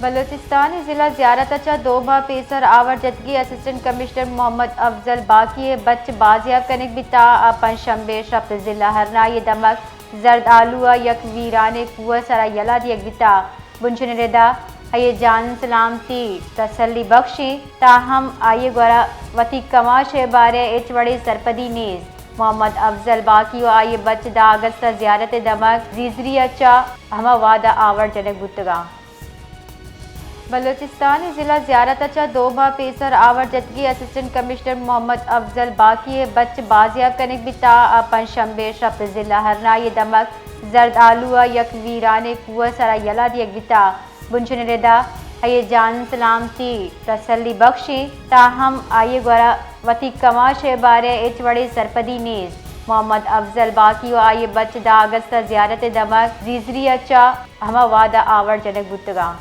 بلوچستان ءِ ضلع زیارت ءَ چہ دو ماہ پیسر آوار جتگیں اسسٹنٹ کمشنر محمد افضل باقی ءِ بچ بازیاب کنگ بیتا۔ آ پنچ شنبے ءِ شپ ءَ ضلع ہرنائی ءِ دمگ زرد آلو ءَ یک ویرانیں کوہ ءِ سرا یلہ دیگ بیتا۔ بنشن ءِ ردا آئی ءِ جان سلامتی تسلی بخش ایں، تاہم آئی ءِ گورا وتی کماش ءِ بارے ءَ ہچ وڑیں سرپدی نیست۔ محمد افضل باقی ءُ آئی ءِ بچ دہ اگست ءَ زیارت ءِ دمگ زیزری ءَ چہ ہما وہد ءَ آوار جنگ بوتگاں۔ بلوچستان ءِ ضلع زیارت ءَ چہ دو ماہ پیسر آوار جتگیں اسسٹنٹ کمشنر محمد افضل باقی ءِ بچ بازیاب کنگ بیتا۔ آ پنچ شنبے ءِ شپ ءَ ضلع ہرنائی ءِ دمگ زرد آلو ءَ یک ویرانیں کوہ ءِ سرا یلہ دیگ بیتا۔ بنشن ءِ ردا آئی ءِ جان سلامتی تسلی بخش ایں، تاہم آئی ءِ گورا وتی کماش ءِ بارے ءَ ہچ وڑیں سرپدی نیست۔ محمد افضل باقی ءُ آئی ءِ بچ دہ اگست ءَ زیارت ءِ دمگ زیزری ءَ چہ ہما وہد ءَ آوار جنگ بوتگاں۔